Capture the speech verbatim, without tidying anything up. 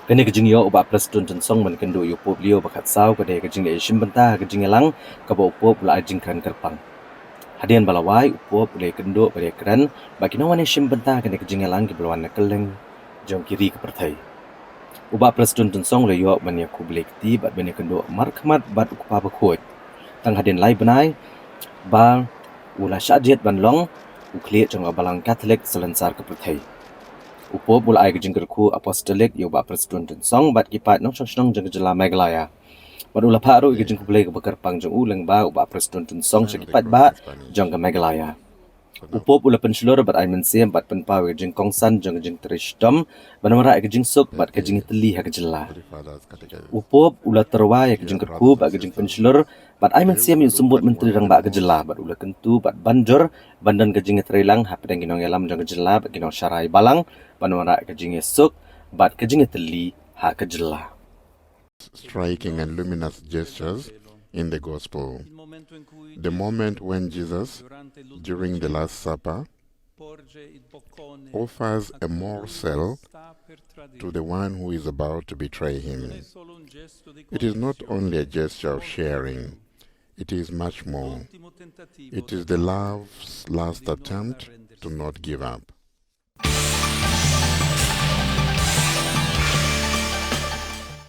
Kane ka jingïoh u Bah Prestone Tynsong ban kynduh ïa u Pope Leo ba khatsaw ka dei ka jingïashim bynta ha ka jingïalang kaba u Pope u la ai jingkren kyrpang. Hadien ba la wai, u Pope u la ïakynduh bad ïakren bad ki nongwan ïashim bynta ha kane ka jingïalang kiba la wan na kylleng jong ki ri ka pyrthei. U Bah Prestone Tynsong u la ïoh ban ïakhublei kti bad ban ïakynduh markhmat bad u Kpa Bakhuid. Tang hadien lai bnai ba u la shah jied ban long u khlieh jong ka Balang Katholik Salonsar ka pyrthei. U Pope u la ai ka jingkyrkhu apostolik ïa u Bah Prestone Tynsong bad ki paid nongshong shnong jong ka jylla Meghalaya. Bad u la phah ruh ïa ka jingkhublei kaba kyrpang jong u lyngba u Bah Prestone Tynsong sha ki paidbah jong ka Meghalaya. U Pope u la pynshlur bad ai mynsiem bad pynpaw ïa ka jingkongsan jong ka jingtrei shitom ban wanrah ïa ka jingsuk bad ka jingïatylli ha ka jylla. U Pope u la tyrwa ïa ka jingkyrkhu bad ka jingpynshlur bad ai mynsiem ïa u Symbud Myntri Rangbah ka jylla bad u la kyntu bad ban jur ban don ka jingïatreilang hapdeng ki nongïalam jong ka jylla bad ki nongsharai balang ban wanrah ïa ka jingïasuk bad ka jingïatylli ha ka jylla. Striking and luminous gestures in the gospel. The moment when Jesus, during the Last Supper, offers a morsel to the one who is about to betray him. It is not only a gesture of sharing, it is much more. It is the love's last attempt to not give up.